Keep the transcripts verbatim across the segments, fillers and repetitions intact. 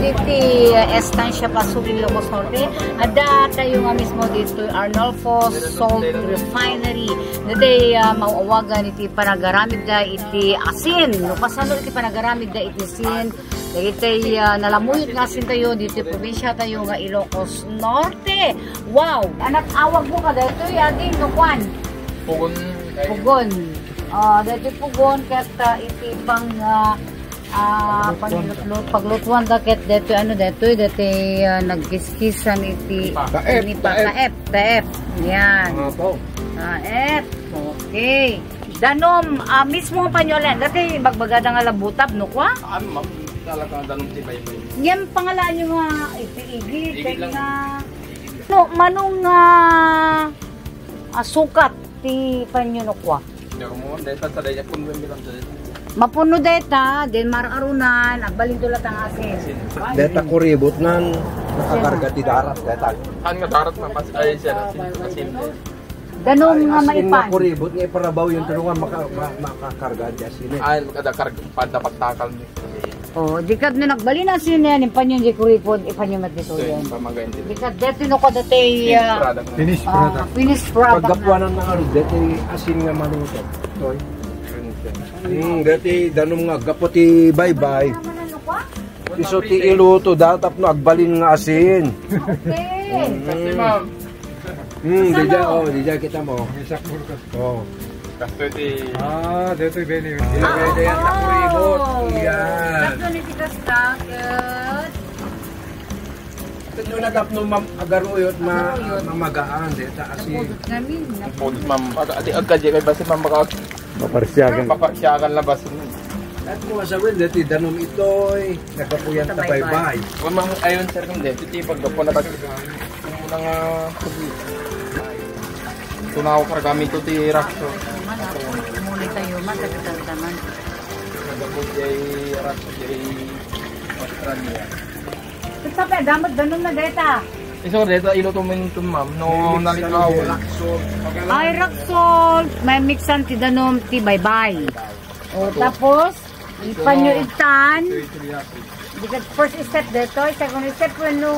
Iti, uh, Estancia Paso, Ilocos Norte, adda tayo nga mismo ditoy Arnolfo Salt Refinery. Ditoy, uh, mauawagan iti panagaramidda iti asin. No, kasano iti panagaramidda iti asin? Dagiti, ah, nalamuyot nga asin tayo ditoy probinsya tayo nga Ilocos Norte. Wow! Anak, awag mo ka daytoy, ading no kuan? Pugon. Pugon. Ah, daytoy pugon ket, ah, iti pang, ah, ah, pangluto, paglutuan da ket daytoy, ano, daytoy, daytoy, ah, nagkiskisan iti Taep, ni pa-, taep. Taep, taep. Yan. Mga to. Taep. Okay. Danum, ah, mismo nga panyo, Len. Dati, bagbagada nga labutab, no, kwa? Ano, ma'am? Talaga danum ti baybay. Yan, pangalaan nyo nga, iti igid, Igid lang. Nga, no, manong nga, ah, sukat ti panyo, no, kwa? Pero mo, dahil sa dahil, puno yung bilang dahil. Mapuno deta, then mararunan, agbalin to latang asin. Asin. Deta kuribot nan, nakakarga ti darat, deta. Saan nga darat na mas, ay, siya, asin, asin. Danum nga maipan. Kuribot nga iparabaw yung tulungan maka-, ma-, makakarga di asin eh. Ay, kada karga, pada pagtakal ni. Oh, di kad no nagbalin asin yan, impanyo di kuripod, ipanyo met dito yan. Pamagain dito. Di kad dito no kada tay, ah, finished product. Finished product. Paggapuanan na nga rin, dito asin nga manutot. Toy. Hmm, dito danum nga gapu ti baybay. Isu ti iluto da tapno agbalin nga asin. Okay. Kasi, ma'am. Hmm, dija, oh, dija kita mo. Oh. Kasto ti Ah, dito yung venue. Ilagay na yan sa kuribot. Yan. Tapno ni ti kastakit. Ito yung nagapno, ma'am, agaruyot, ma-, mamagaan, dito asin. Napudot namin. Pudot, ma'am. Ag-, adi, agkadya kay basta, ma'am, baka Paparsyagan. Paparsyagan labas. At kung asawin, dati danum itoy, nagkapuyan ta baybay. Kung mang ayon, sir, kung dati, ti paggapo na tag-, kung muna nga, tunaw kargamento ti rakso. Muna tayo, matagal naman. Nagkapo di ay rakso, di ay Australia. Ito pa, damot danum na deta. Iso deta, iluto mo yun, ma'am. No, nalikaw. Ay, rock salt. May mixan ti danum, ti baybay. O, tapos, ipanyo igtan. Di ka, first step dito, second step, no,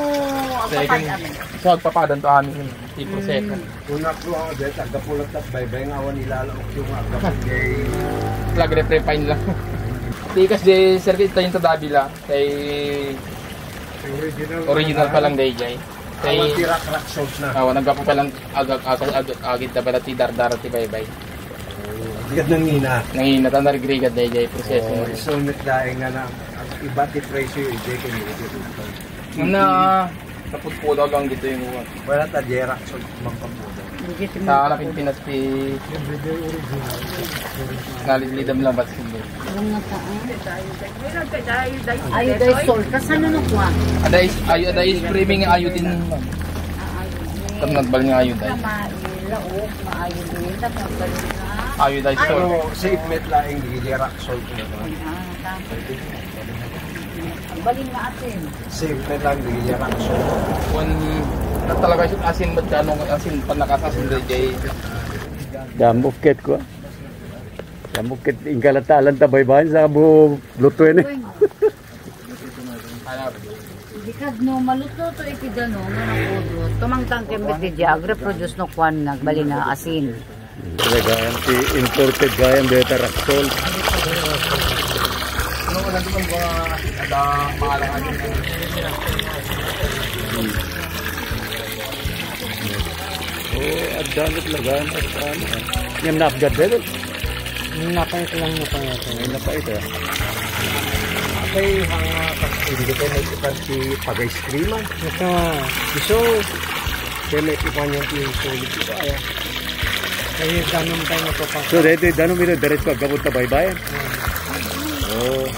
agpapad amin. So, agpapadan to amin, ti proseso. Una ko, ah, dahil aggapulat at baybay nga awan ilalaok yung aggapulat. Lag refine lang. Tikas di, sir, kita yung tadabi lang. Kay original pa lang dayjay. Kay awan ti rak-rak salt na. Awan, naggapu pa lang agag, agag, agag, agid na bala ti dardara ti baybay. Di ka nangina. Nangina, ta narigrigat dayjay, proseso. Oh, isunod dahil nga na, iba ti presyo, ijay kay nilito. Nga na, napudpudaw lang dito yung uwan. Wala ta, di rak salt, magpapudaw. Sa anak yung Pinas ti nalidlidam lang ba't hindi? Yung nga taan. Iodized salt. Kasano no kuha? Ada is, ayo, ada is framing ayo din. Tam nagbal nga ayo dahil. Maayo, maayo din. Tapos balik na. Iodized salt. Ano, safe met laing di, di rak salt. Ah, tapos. Ang baling na atin. Simple lang, di niya lang. Kung na talaga siya asin, ba't gano'ng asin, panlakas asin, D J? Damok ket ko. Damok ket ingkalatalan ta baybayan sa bu-, lutuin eh. Di kad no, maluto to iti dano, no, nakudo. Tumangtang ken bet di agreproduce no kuan, nagbalin na asin. Talaga, anti imported gayam deta rak salt. Ano ko lang naman mga ada maalangan yung Oh, adda na talaga. Ano, ano? Yan, napgad, eh. Napait lang, napait. Ay, napait, eh. Apay, mga kas-, hindi ko may ipan si pag-ice cream, ah. Ito. Iso. Kaya may ipan yung pinsulit ko, ay, ah. Kaya danum tayo mapapang- So, dito, danum ito, diretso, agabot na baybayan. Hmm. Oh.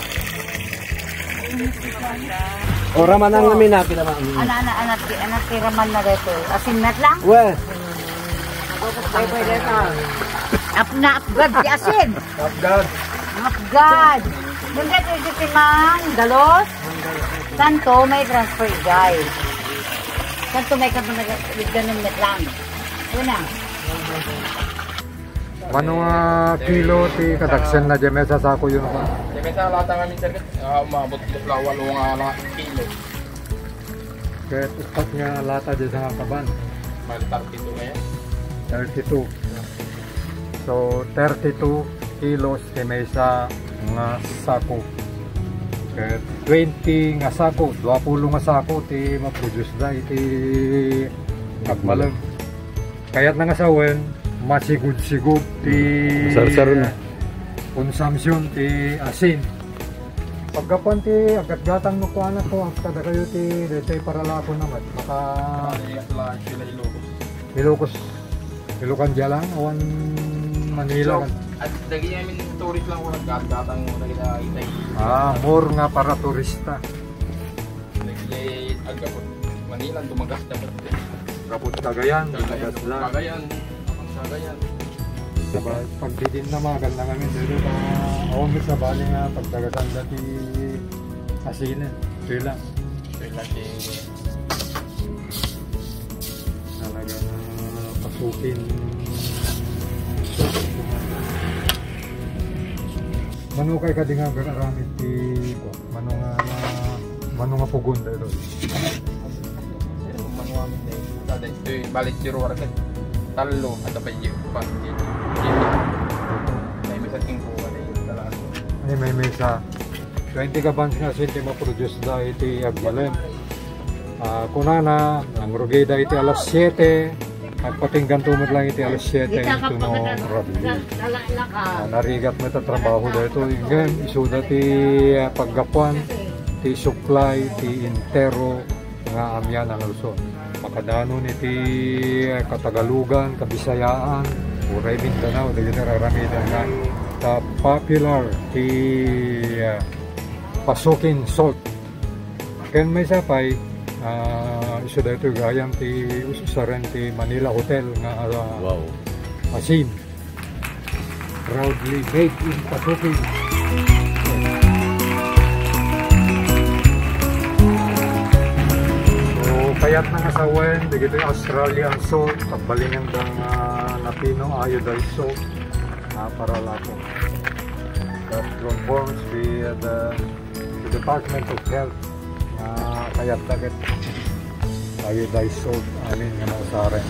Ora man ang namin, ah, pinama-, mm. Ana, ana, ana, ti, ana, ti raman na dito. Asin met lang? We. Pwede, pwede na. Ap-, naapgad ti asin. Apgad. Apgad. Nung dito, ito si Mang Dalos. Santo, may transfer, guys. Santo, may kanto, may ganun met lang. Una. Mano nga kilo ti kadagsen na dyan, may sasako yun pa? Maysa a lata ngamin, sir, ket, ah, umabot ket la walo nga la-, kilo. Ket upat nga lata diay sangakaban. Bali, thirty-two ngamin. Thirty-two. So, thirty-two kilos ti maysa nga sako. Ket twenty nga sako, duapulo nga sako ti maproduce da iti agmalem. Kayatna nga sawen, masigud-sigud ti Sarsar na. Consumption ti asin. Paggapuan ti aggatgatang no kuana ko, ang kadakayo ti daytoy paralakon na met. Maka- Ay, at la, sila Ilocos. Ilocos. Ilocandia lang, awan Manila. So, at dagiti amin tourist lang ko naggatgatang mo, dagiti itay. Ah, more nga para turista. Nagli-, aggapu Manila, dumagas dapat. Gapu Cagayan, Cagayan, dumagas lang. Cagayan, Cagayan. Sabali, pagdidin na, maganda kami dito. Awan mi sabali nga pagdagasan dati asinen. Ito lang. Ito lang si Talaga nga pasukin. Mano kay kadi nga agar-aramid ti, mano nga, mano nga pugon daytoy? Sir, mano nga amin daytoy. Kada ito'y balik zero waragad. Talo, at apay di upat. Maymaysa singko, ano yun, talaga. Ay, maymaysa. Twenty ka buns nga asin ti maproduce da iti agmalem. Ah, kunana, nangrugida iti alas siete, agpatingganto met lang iti alas siete, ito no rabii. Ah, narigat met a trabaho daytoy. Ngem, isuda ti, ah, paggapuan, ti supply, ti entero nga amian a Luzon. Makadanon iti, ah, Katagalugan, Kabisayaan, uray Mindanao, dagiti raramidan nga ta popular ti, ah, pasukin salt. Ken maysa pay, ah, isu daytoy gayam ti us-usaren ti Manila Hotel nga, ah, Wow. asin. Proudly made in Pasukin. So, kayatna nga sawen, dagiti Australian salt, agbalingan da nga napino, iodized salt, ah, para lato. That conforms with the, the Department of Health nga kayatda ket iodized salt amin nga mausaren.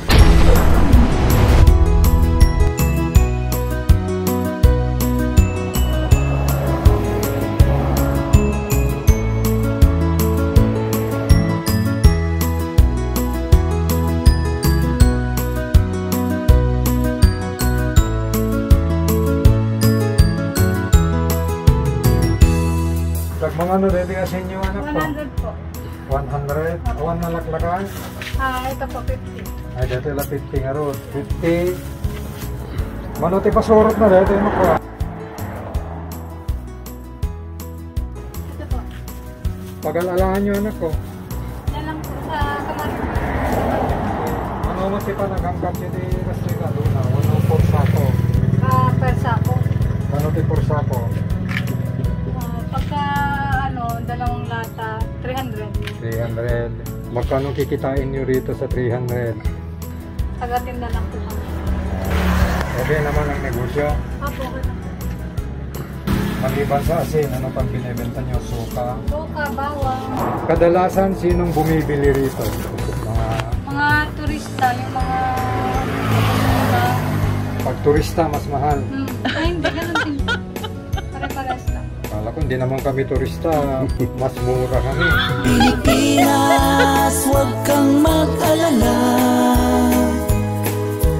Tagmangano daytoy asinyo, anak ko? One hundred po. One hundred? Awan nalaklakan? Ah, ito po, fifty. Ay, dati la fifty nga rod. Fifty. Mano ti pasurot na daytoy, anak ko? Ito po. Pagal-alahan nyo, anak ko. Yan lang po sa kamar. Ano mo ti panagangkat iti restaurant na? Ano, four sako? Ah, per sako. Ano ti four sako? Ah, pagka, ano, dalawang lata, three hundred. Three hundred. Magkano kikitain nyo rito sa three hundred? Taga-tinda lang po kami. Okay naman ang negosyo? Opo, okay lang po. Maliban sa asin, ano pang binebenta nyo? Suka? Suka, bawang. Kadalasan, sinong bumibili rito? Mga Mga turista, yung mga, Pag turista, mas mahal. Hmm. Ay, hindi, ganun din. Pare-pares lang. Kala ko, hindi naman kami turista. Mas mura kami. Pilipinas, huwag kang mag-alala.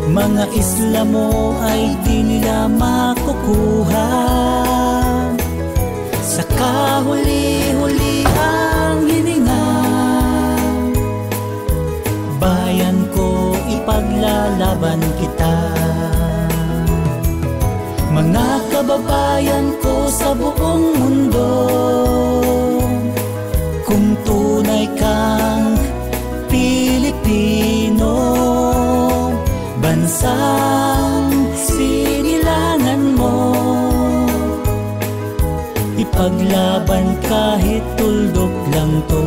Mga isla mo ay di nila makukuha. Sa kahuli-huli ang hininga, bayan ko, ipaglalaban kita. Mga kababayan ko sa buong mundo, kung tunay kang Pilipino, bansang sinilangan mo, ipaglaban kahit tuldok lang 'to.